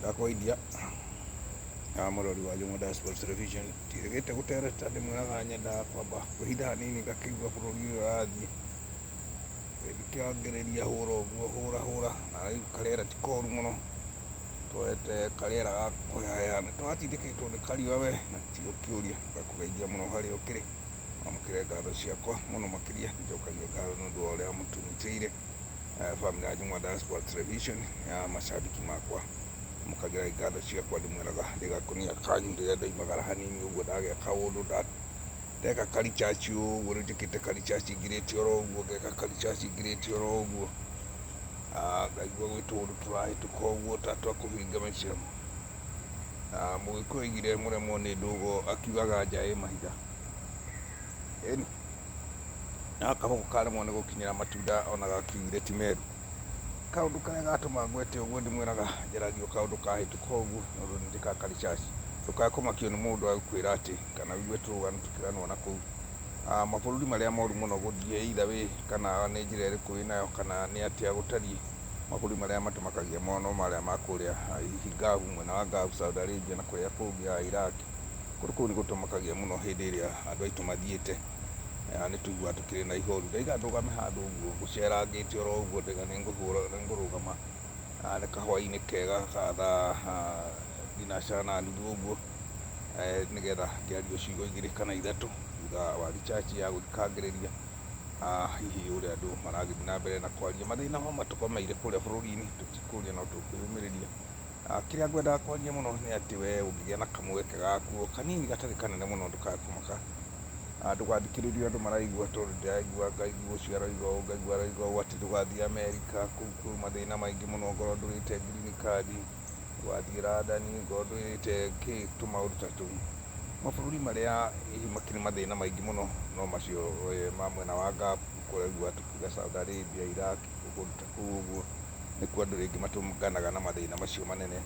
Ndakũgeithia mũrori wa Jũng'wa Diaspora Television, ndirĩgĩte gũtereta ndĩmwĩraga nyendaga kwamba kwĩhitha hanini ngakĩigua bũrũri ũyũ ũrathiĩ, ngĩkĩambĩrĩria hũra ũguo hũra hũra na rĩu karĩera ti koru mũno, twete karĩera ga kũhehaheha, nĩ tũratindĩkĩtwo nĩ kariũa we na ti ũkĩũria, ngakũgeithia mũno harĩa ũkĩrĩ, wamũkĩre ngatho ciakwa mũno makĩria, njokagia ngatho nĩ ũndũ wa ũrĩa mũtũnyitĩrĩire. Bamĩrĩ ya Jũng'wa Diaspora Television ya macambĩki makwa, amũkagĩrai ngatho ciakwa, ndĩmwĩraga ndĩ gakũnia kanyu rĩrĩa ndoimagara hanini ũguo ndagĩa kaũndũ ndeka ka recharge ũguo, rĩu njĩkĩte ka recharge ngirĩte oro ũguo, ngeka ka recharge ngirĩte oro ũguo, ngaigua gwĩ tũũndũ tũrahĩtũka ũguo ta twa kũhinga maica. Mũgĩkũyũ oigire mũremwo nĩ ndũgo akiugaga nja ĩ mahiga. Ĩni. Na kabũkũ karemwo nĩ gũkinyĩra matunda ona gakiugire ti meru. Kaũndũ karĩa gatũma ngwete ũguo ndĩmwĩraga njaragia o kaũndũ kahĩtũka ũguo nĩ ũndũ nĩ njĩkaga ka research. Ndũkae kũmakio nĩ mũndũ agĩkwĩra atĩ kana ũigue tũrũgano tũkĩganwo na kũu. Mabũrũri marĩa moru mũno gũthiĩ either way kana nĩ njĩra ĩrĩkũ wĩnayo kana nĩ atĩa gũtariĩ, mabũrũri marĩa matũmakagia mũno no marĩa ma kũrĩa hihi Gulf, mwena wa Gulf, Saudi Arabia na kũrĩa kũngĩ Iraq. Kũndũ kũu nĩ gũtũmakagia mũno hĩndĩ ĩrĩa andũ aitũ mathiĩte. Nĩ tũiguaga tũkĩrĩ na ihoru. Ndaiga ndũgame handũ ũguo ngũcerangĩte oro ũguo ndaiga nĩ ngũrũgama, nĩ kahwainĩ kega ka thaa thinacara na nuthu ũguo, nĩgetha ngĩarie ciugo igĩrĩ kana ithatũ thutha wa recharge ya gũthikangĩrĩria hihi ũrĩa andũ maragĩthiĩ na mbere na kwaria. Mathĩna no matũgomeire kũrĩa bũrũri-inĩ, tũtikũria no tũkwĩyũmĩrĩria. Kĩrĩa ngwendaga kwaria mũno nĩ atĩ we ũngĩgĩa na kamweke gaku o kanini gatarĩ kanene mũno ndũkae kũmaka, ndũgathikĩrĩrie andũ maraigua tondũ ndĩraigua ngaigua ũcio aroiga ũũ, ngaigua aroiga ũũ atĩ ndũgathiĩ Amerika, kũu kwĩ mathĩna maingĩ mũno ongorwo ndũrĩte green card, ndũgathiĩ London ongorwo ndũrĩte kĩ, tũmaũndũ ta tũu. Mabũrũri marĩa hihi makĩrĩ mathĩna maingĩ mũno no macio ma mwena wa Gulf, kũrĩa ũiguaga tũkiuga Saudi Arabia, Iraq, kũndũ ta kũu ũguo. Nĩkuo andũ rĩngĩ matũnganaga na mathĩna macio manene.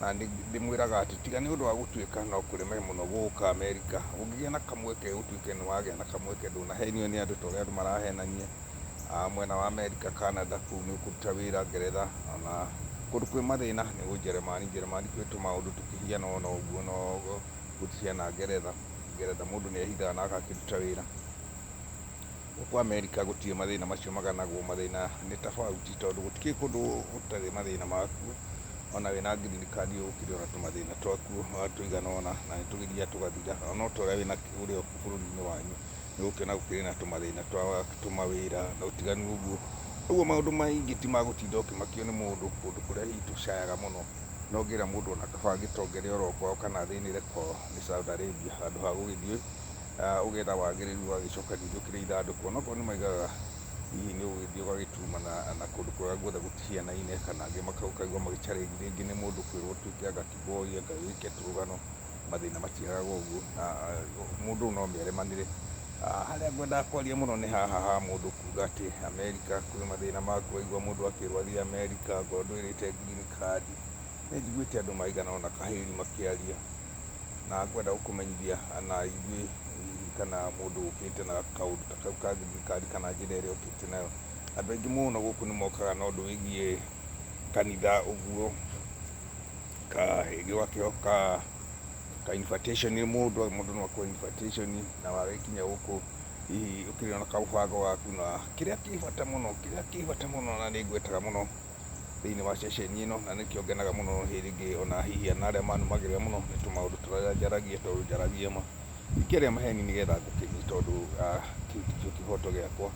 Na ndĩmwĩraga atĩ tiga nĩ ũndũ wa gũtuĩka no kũreme mũno gũka Amerika, ũngĩgĩa na kamweke ũtuĩke nĩ wagĩa na kamweke ndũnahenio nĩ andũ ta ũrĩa andũ marahenania mwena wa Amerika, Canada kũu nĩ ũkũruta wĩra, Ngeretha ona kũndũ kwĩ mathĩna nĩ Ũnjeremani, Njeremani kwĩ tũmaũndũ tũkĩhiana ona ũguo no gũtihiana Ngeretha. Ngeretha mũndũ nĩ ehithaga na agakĩruta wĩra. Gũkũ Amerika gũtirĩ mathĩna macio maganagwo, mathĩna nĩ tofauti tondũ gũtikĩrĩ kũndũ gũtarĩ mathĩna makuo, ona wĩna green card gũkĩrĩ ona tũmathĩna twakuo tũigana ũna na nĩ tũgĩthiaga tũgathira, ona no ta ũrĩa wĩna ũrĩ o bũrũri-inĩ wanyu, nĩ ũgũkĩona gũkĩrĩ na tũmathĩna twa tũmawĩra na ũtiganu ũguo. Ũguo maũndũ maingĩ ti ma gũtinda ũkĩmakio nĩ mũndũ kũndũ kũrĩa hihi tũcayaga mũno, no ngĩra mũndũ ona kaba agĩtongere oro kwao kana athĩnĩre kwao nĩ Saudi Arabia handũ ha gũgĩthiĩ Ũgetha wagĩrĩru ũgagĩcoka ningĩ ũkĩrĩ ithandũkũ, onokorwo nĩ maigaga hihi nĩ ũgũgĩthiĩ ũgagĩturumana na kũndũ kũrĩa guothe gũtihianaine, kana angĩ ũkaigua magĩ challenge rĩngĩ nĩ mũndũ kwĩrwo ũtuĩke anga kiboi anga wĩke tũrũgano, mathĩna matiagaga ũguo, na mũndũ no mĩaremanĩre. Harĩa ngwendaga kwaria mũno nĩ haha ha mũndũ kuga atĩ Amerika kwĩ mathĩna makuo, waigua mũndũ akĩrwo athiĩ Amerika angorwo ndwĩrĩte green card, nĩ njiguĩte andũ maigana ũna kahĩri makĩaria. Na ngwenda gũkũmenyithia na ithuĩ hihi kana mũndũ ũkĩte na kaũndũ ta kau ka thirikari kana njĩra ĩrĩa ũkĩte nayo. Andũ aingĩ mũno gũkũ nĩ mokaga na ũndũ wĩgiĩ kanitha ũguo, rĩngĩ ũgakĩhoka ka invitation mũndũ, mũndũ no akũhe invitation na wagĩkinya gũkũ hihi ũkĩrĩ na kamũbango gaku na kĩrĩa kĩ bata mũno, kĩrĩa kĩ bata mũno na nĩ ngwetaga mũno thĩinĩ wa ceceni ĩno, na nĩkĩo ngenaga mũno hĩndĩ ĩngĩ ona hihi ona arĩa manumagĩrĩra mũno nĩ tũmaũndũ tũrĩa njaragia tondũ njaragia ma, ingĩaria maheni nĩgetha ngũkenie tondũ kĩu tikĩo kĩhoto gĩakwa,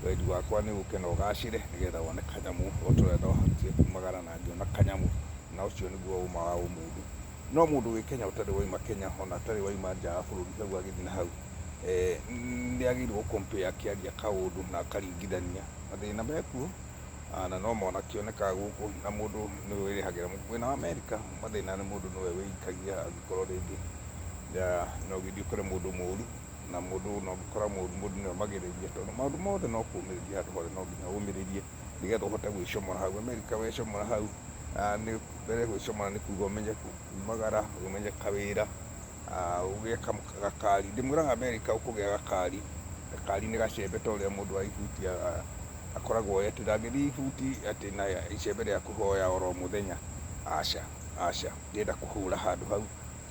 wendi wakwa nĩ ũke na ũgacĩre nĩgetha wone kanyamũ o ta ũrĩa ndahotire kumagara na ngĩona kanyamũ, na ũcio nĩguo ũma wa ũmũndũ. No mũndũ wĩ Kenya ũtarĩ wauma Kenya ona atarĩ wauma nja wa bũrũri hau agĩthiĩ na hau, nĩ agĩrĩirwo gũ compare akĩaria kaũndũ na akaringithania, mathĩna mekuo. Na no monakĩonekaga gũkũ na mũndũ nĩwe wĩrĩhagĩra. Mwena wa Amerika mathĩna nĩ mũndũ nĩwe wĩikagia angĩkorwo rĩngĩ no ũgĩthiĩ ũkore mũndũ mũru na mũndũ ona ũngĩkora mũru mũndũ nĩwe ũmagĩrĩria tondũ maũndũ mothe no kũũmĩrĩria handũ hothe no nginya ũmĩrĩrie nĩgetha ũhote gwĩcomora hau. Amerika wecomora hau nĩ mbere gwĩcomora nĩ kuga ũmenye kumagara, ũmenye kawĩra, ũgĩe gakari. Ndĩmwĩraga Amerika ũkũgĩa gakari, gakari nĩ gacembe ta ũrĩa mũndũ wa ibuti akoragwo oĩ atĩ ndangĩthiĩ ibuti atĩ na icembe rĩa kũhoya oro mũthenya. Aca, aca, ndĩrenda kũhũra handũ hau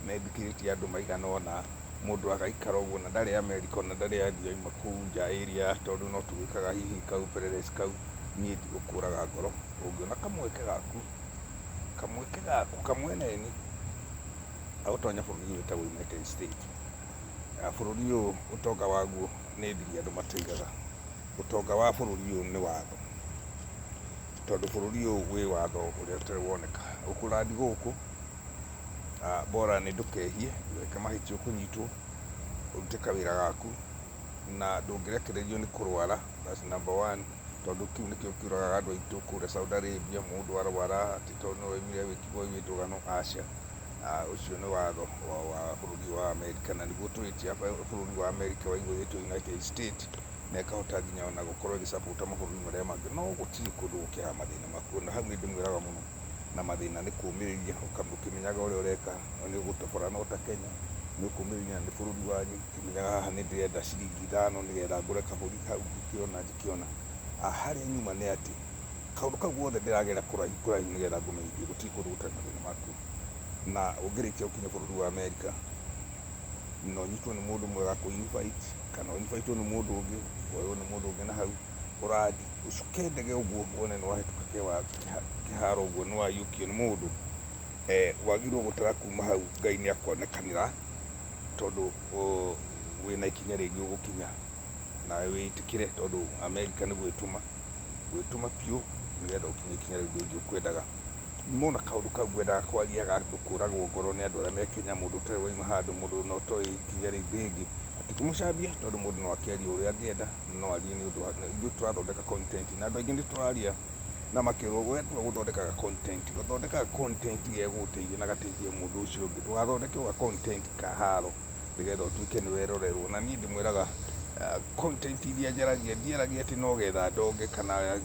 mendikĩrĩtie andũ maigana ũna, mũndũ agaikara ũguo na ndarĩ Amerika ona ndarĩ athiĩ auma kũu nja area tondũ no tũgĩkaga hihi kaupelelezi kau, niĩ ndigũkũraga ngoro, ũngĩona kamweke gaku, kamweke gaku kamweneni, gagũtonya bũrũri ũyũ wĩtagwo United States. Bũrũri ũyũ ũtonga waguo nĩ thiri andũ matiigaga, ũtonga wa bũrũri ũyũ nĩ watho, tondũ bũrũri ũyũ wĩ watho ũrĩa ũtarĩ woneka. Ũkũrandi gũkũ, bora nĩ ndũkehie, ndũgeke mahĩtia ũkũnyitwo, ũrute kawĩra gaku, na ndũngĩrekererio nĩ kũrwara, that's number one, tondũ kĩu nĩkĩo kĩũragaga andũ aitũ kũrĩa Saudi Arabia, mũndũ arwara atĩ tondũ nĩ waumire wĩkigwo wĩtũgano, aca. Ũcio nĩ watho wa bũrũri wa Amerika na nĩguo ũtũrĩtie bũrũri wa Amerika waiguithĩtio United States na ĩkahota nginya ona gũkorwo ĩgĩ support mabũrũri marĩa mangĩ, no gũtirĩ kũndũ gũkĩaga mathĩna makuo, na hau nĩ ndĩmwĩraga mũno, na mathĩna nĩ kũmĩrĩria, ũkĩmenyaga ũrĩa ũreka nĩ ũgũtobora no ta Kenya, nĩ ũkũmĩrĩria na nĩ bũrũri wanyu, ũkĩmenyaga haha nĩ ndĩrenda ciringi ithano nĩgetha ngũre kabũri kau ngĩkĩona ngĩkĩona. Harĩa nyuma nĩ atĩ kaũndũ kau gothe ndĩragera kũraihu kũraihu nĩgetha ngũmenyithie gũtirĩ kũndũ gũtarĩ mathĩna makuo. Na ũngĩrĩkia gũkinya bũrũri wa Amerika, na ũnyitwo nĩ mũndũ mwega akũ invite, kana ũ invite nĩ mũndũ ũngĩ, woywo nĩ mũndũ ũngĩ na hau ũrathi, ũcuke ndege ũguo wone nĩ wahĩtũka kĩharo ũguo nĩ waiyũkio nĩ mũndũ, wagĩrĩirwo gũtara kuma hau Ngai nĩ akonekanĩra, tondũ wĩna ikinya rĩngĩ ũgũkinya, nawe wĩtĩkĩre tondũ Amerika nĩ gwĩtũma, gwĩtũma biũ nĩgetha ũkinye ikinya rĩu rĩngĩ ũkwendaga. Mona kaũndũ kau ngwendaga kwaria ga andũ kũragwo ngoro nĩ andũ arĩa me Kenya, mũndũ ũtarĩ wauma handũ, mũndũ ona ũtoĩ ikinya rĩu rĩngĩ, ti kũmũcambia tondũ mũndũ no akĩarie ũrĩa angĩenda, no arie nĩ ũndũ wa ithuĩ tũrathondeka content na andũ aingĩ nĩ tũraria na makerwo we tiga gũthondekaga content, ũthondekaga content gegũgũteithia na gateithie mũndũ ũcio ũngĩ, ndũgathondeke o ga content ka haro nĩgetha ũtuĩke nĩ werorerwo. Na niĩ ndĩmwĩraga content iria njaragia, ndiaragia atĩ no getha ndonge kana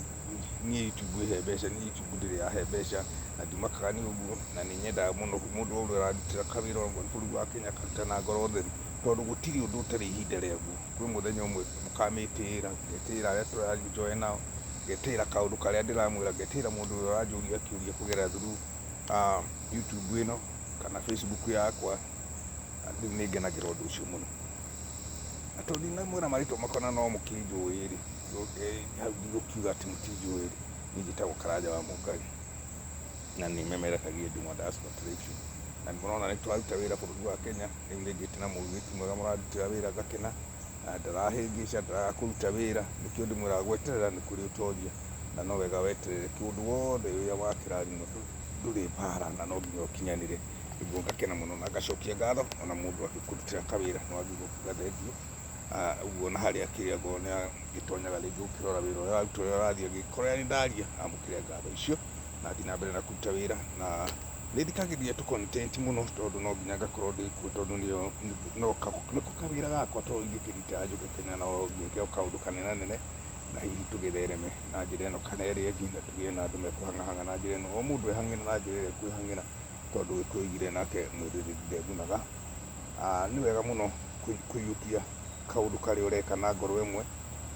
niĩ YouTube ĩhe mbeca, niĩ YouTube ndĩrĩ yahe mbeca na ndimakaga nĩ ũguo, na nĩ nyendaga mũno mũndũ ũrĩa ũrandutĩra kawĩra okorwo nĩ bũrũri wa Kenya akaruta na ngoro theru, tondũ gũtirĩ ũndũ ũtarĩ ihinda rĩaguo. Kwĩ mũthenya ũmwe mũkamĩtĩĩra, ngetĩĩra arĩa tũra enjoy nao, ngetĩĩra kaũndũ karĩa ndĩramwĩra, ngetĩĩra mũndũ ũrĩa ũranjũria kĩũria kũgerera through YouTube ĩno kana Facebook yakwa, rĩu nĩ ngenagĩra ũndũ ũcio mũno. Na tondũ ndinamwĩra marĩtwa makwa na no mũkĩnjũĩ rĩ, hau ndigũkiuga atĩ mũtinjũĩ rĩ, niĩ njĩtagwo Karanja wa Mũngai na nĩ memerekagia ndumwa Diaspora Television. Na nĩ mũrona nĩ tũraruta wĩra bũrũri wa Kenya, rĩu nĩ ngĩte na mũirĩtu mwega mũrandutĩra wĩra ngakena, na ndarahĩngĩca, ndaraga kũruta wĩra, nĩkĩo ndĩmwĩraga gweterera nĩ kũrĩ ũtoria, na no wega weterere kĩũndũ wothe wĩra wa kĩrathimo ndũrĩ mbara na no nginya ũkinyanĩre, nĩguo ngakena mũno na ngacokia ngatho ona mũndũ agĩkũrutĩra kawĩra nĩ wagĩrĩirwo kuga thengiũ, ũguo na harĩa akĩrĩ angorwo nĩ agĩtonyaga rĩngĩ gũkĩrora wĩra ũrĩa ũraruta ũrĩa ũrathiĩ angĩkorwo nĩ ndaria amũkĩre ngatho icio na athiĩ na mbere na kũruta wĩra. Na nĩ thikagĩrĩria tũ content mũno tondũ no nginya ngakorwo ndĩ kuo tondũ nĩyo no nĩko kawĩra gakwa tondũ ingĩkĩrita njũke Kenya no ngĩke o kaũndũ kanenanene na hihi tũgĩthereme na njĩra ĩno kana ĩrĩa ĩngĩ na tũgĩe na andũ mekũhang'ahang'a na njĩra ĩno. O mũndũ ehang'ĩre na njĩra ĩrĩa ekwĩhang'ĩra tondũ Gĩkũyũ oigire nake mwĩrĩ ndegunaga. Nĩ wega mũno kũiyũkia kaũndũ karĩa ũreka na ngoro ĩmwe,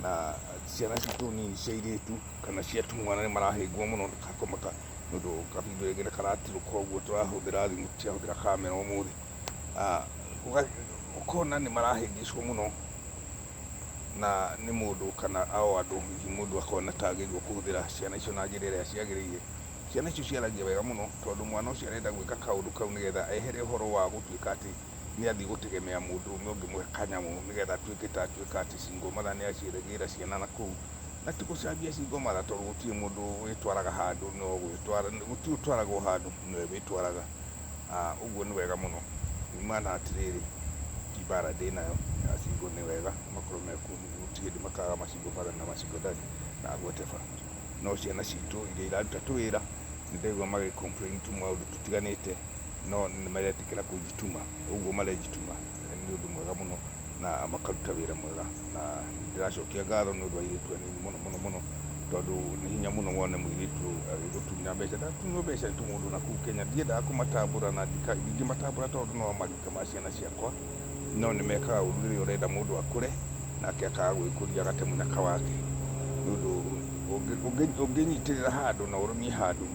na ciana citũ nini cia airĩtu kana cia tũmwana nĩ marahĩngwo mũno gakũmaka nĩ ũndũ kabindo rĩngĩ nĩ karatirũka ũguo tũrahũthĩra thimũ tũtirahũthĩra kamera ũmũthĩ. Ũkona nĩ marahĩngĩcwo mũno na nĩ mũndũ kana o andũ, hihi mũndũ akona ta agĩrĩirwo kũhũthĩra ciana icio na njĩra ĩrĩa ciagĩrĩire. Ciana icio ciaragia wega mũno tondũ mwana ũcio arenda gwĩka kaũndũ kau nĩgetha ehere ũhoro wa gũtuĩka atĩ nĩ athiĩ gũtegemea mũndũrũme ũngĩmũhe kanyamũ nĩgetha atuĩke ta atuĩka atĩ single mother nĩ aciĩrĩgĩra ciana na kũu. Na ti gũcambia single mother tondũ gũtirĩ mũndũ wĩtwaraga handũ no gwĩtwara, gũtirĩ ũtwaragwo handũ nĩwe wĩtwaraga. Ũguo nĩ wega mũno. Nyuma na atĩrĩrĩ, ti mbara ndĩnayo ya single nĩ wega makorwo mekuo gũtirĩ hĩndĩ makaga ma single father na ma single daddy na whatever. No ciana citũ iria iraruta tũwĩra nĩ ndaigua magĩ complain tũmaũndũ tũtiganĩte no nĩ maretĩkĩra kũnjituma, ũguo marenjituma nĩ ũndũ mwega mũno na makaruta wĩra mwega na ndĩracokia ngatho nĩ ũndũ wa airĩtu anini mũno mũno mũno tondũ nĩ hinya mũno wone mũirĩtu agĩgũtunya mbeca. Ndatunywo mbeca nĩ tũmũndũ na kũu Kenya, ndiendaga kũmatambũra na ndingĩmatambũra tondũ no marika ma ciana ciakwa, no nĩ mekaga ũru rĩrĩa ũrenda mũndũ akũre nake akaga gwĩkũria agate mũnyaka wake. Nĩ ũndũ ũngĩnyitĩrĩra handũ na ũrũmie handũ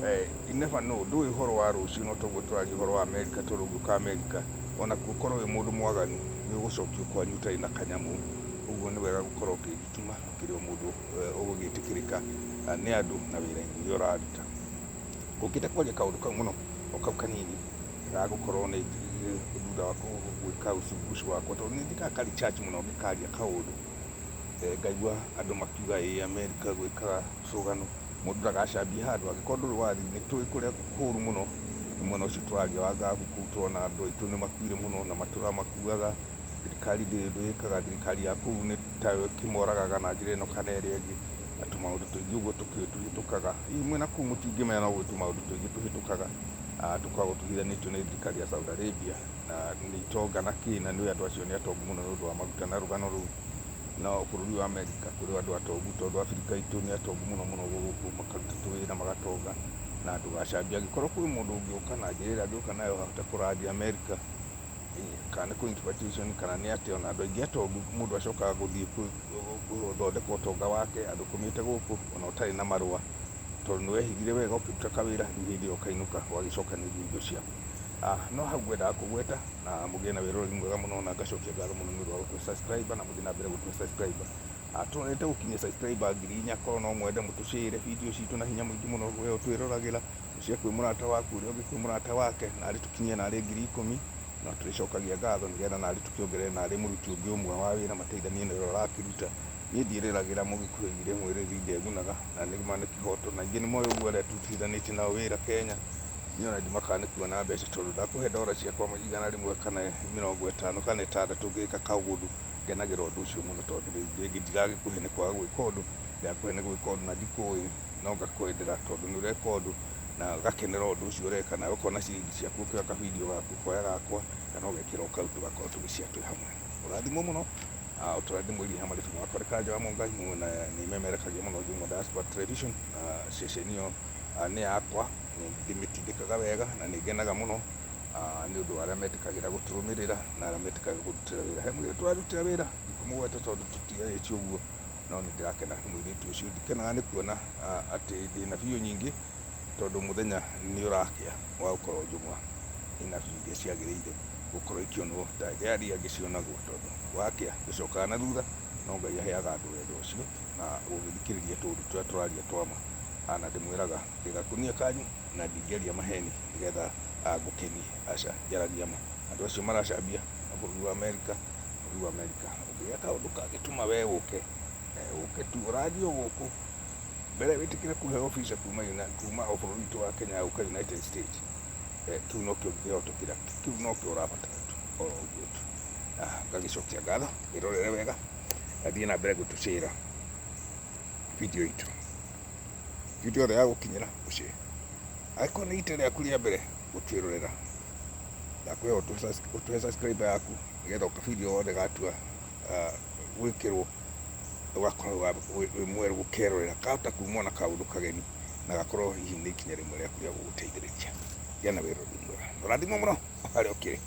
You never know, ndũĩ ũhoro wa rũciũ, no toguo tũraria ũhoro wa Amerika, tondũ ũngĩũka Amerika onakuo ũkorwo wĩ mũndũ mwaganu nĩ ũgũcokio kwanyu ũtarĩ na kanyamũ. Ũguo nĩ wega gũkorwo ũkĩĩtuma ũkĩrĩ o mũndũ ũgũgĩtĩkĩrĩka nĩ andũ na wĩra-inĩ ũrĩa ũraruta. Ngũkĩte kwaria kaũndũ kau mũno o kau kanini ga gũkorwo nĩ thutha wa gwĩka uchunguzi wakwa, tondũ nĩ njĩkaga ka research mũno ngĩkaria kaũndũ, ngaigua andũ makiuga ĩĩ Amerika gwĩkaga rũgano, mũndũ ndagacambie handũ angĩkorwo ndũrĩ wathiĩ. Nĩ tũĩ kũrĩa kũru mũno nĩ mwena ũcio tũraria wa Gulf, kũu tũrona andũ aitũ nĩ makuire mũno na matũraga makuaga, thirikari ndĩrĩ ũndũ ĩkaga, thirikari ya kũu nĩ tayo ĩkĩmoragaga na njĩra ĩno kana ĩrĩa ĩngĩ, na tũmaũndũ tũingĩ ũguo tũkĩhĩtũkaga. Hihi mwĩna kũu mũtingĩmenya, no gwĩ tũmaũndũ tũingĩ tũhĩtũkaga, tũkoragwo tũhithanĩtio nĩ thirikari ya Saudi Arabia na nĩ itonga na kĩ, na nĩ andũ acio nĩ atongu mũno nĩ ũndũ wa maguta na rũgano rũu. No bũrũri wa Amerika kũrĩ andũ atongu, tondũ Afrika itũ nĩ atongu mũno mũno gũkũ, makaruta tũwĩra magatonga, na ndũgacambie. Angĩkorwo kwĩ mũndũ ũngĩũka na njĩra ĩrĩa angĩũka nayo ahote kũrandia Amerika, kana nĩ kũ invitation kana nĩ atĩa, ona andũ aingĩ atongu mũndũ acokaga gũthiĩ gũthondeka ũtonga wake athũkũmĩte gũkũ ona ũtarĩ na marũa, tondũ nĩ wehithire wega ũkĩruta kawĩra, rĩu hĩndĩ ĩyo ũkainũka ũgagĩcokanĩrĩria indo ciaku. No hau ngwendaga kũgweta na mũgĩe na wĩroreri mwega mũno, na ngacokia ngatho mũno nĩ ũndũ wa gũtũhe subscriber, na mũthiĩ na mbere gũtũhe subscriber. Tũrorete gũkinyia subscriber 4,000. Korwo no mwende mũtũcĩre video citũ na hinya mũingĩ mũno, we ũtwĩroragĩra, ũshare kwĩ mũrata waku, ũrĩa ũngĩ kwĩ mũrata wake, narĩ tũkinyie narĩ 10,000, na tũrĩcokagia ngatho nĩgetha narĩ tũkĩongerere narĩ mũruti ũngĩ ũmwe wa wĩra mateithanie na ũrĩa ũrakĩruta. Niĩ ndiĩrĩragĩra mũgĩkũyũ ire mwĩrĩri ndegunaga, na nĩ ma nĩ kĩhoto, na aingĩ nĩ moĩ ũguo arĩa tũrutithanĩtie nao wĩra Kenya. Niĩ ona ndimakaga nĩ kuona mbeca, tondũ ndakũhe ndora ciakwa 100 kana 50 kana 60 ngĩka kaũndũ, ngenagĩra ũndũ ũcio mũno, tondũ rĩu rĩngĩ ndiragĩkũhe nĩ kwaga gwĩka ũndũ, ndĩrakũhe nĩ gwĩka ũndũ na ndikũĩ, no ngakwendera tondũ nĩ ũreka ũndũ na ngakenera ũndũ ũcio ũreka, nawe ũkona ciringi ciaku ũkĩoya kabidio gaku ũkoya gakwa kana ũgekĩra o kau, tũgakorwo tũgĩcia twĩ hamwe. Ũrathimwo mũno. Ũtũra ndĩmwĩrie ha marĩtwa makwa nĩ Kanja wa Mũngai, na nĩ memerekagia mũno Jumwa Diaspora Television, na ceceni ĩyo nĩ yakwa, nĩ ndĩmĩtindĩkaga wega na nĩ ngenaga mũno nĩ ũndũ wa arĩa metĩkagĩra gũtũrũmĩrĩra na arĩa metĩkagĩra kũndutĩra wĩra. He mũirĩtu ũrarutĩra wĩra, ndikũmũgweta tondũ tũtiarĩtie ũguo, no nĩ ndĩrakena nĩ mũirĩtu ũcio. Ndikenaga nĩ kuona atĩ ndĩna biũ nyingĩ, tondũ mũthenya nĩ ũrakĩa wa gũkorwo Njũng'wa ĩna biũ iria ciagĩrĩire gũkorwo ikĩonwo ta arĩa angĩ cionagwo, tondũ wakĩa ndũcokaga na thutha, no Ngai aheaga andũ wendo ũcio na gũgĩthikĩrĩria tũũndũ tũrĩa tũraria twama. Na ndĩmwĩraga ndĩ gakũnia kanyu na ndingĩaria maheni nĩgetha ngũkenie, aca, njaragia ma. Andũ acio maracambia bũrũri wa Amerika, bũrũri wa Amerika ũngĩgĩa kaũndũ kangĩtũma we ũke, ũke tu ũrathiĩ o gũkũ mbere wĩtĩkĩre kũheo visa kuma o bũrũri witũ wa Kenya gũka United States, kĩu nokĩo kĩhoto kĩrĩa, kĩu nokĩo ũrabatara tu oro ũguo tu. Ngagĩcokia ngatho, wĩrorere wega na thiĩ na mbere gũtũcĩra video itũ, video yothe ya gũkinyĩra ũcĩre. Angĩkorwo nĩ rita rĩaku rĩa mbere gũtwĩrorera, ndakũhoya ũtũhe subscriber yaku nĩgetha o kabidio gothe gatua gwĩkĩrwo ũgakorwo wĩ mwerũ gũkerorera, kahota kuma na kaũndũ kageni na gakorwo hihi nĩ ikinya rĩmwe rĩaku rĩa gũgũteithĩrĩria. Gĩa na wĩroreri mwega, ũrathimwo mũno harĩa ũkĩrĩ.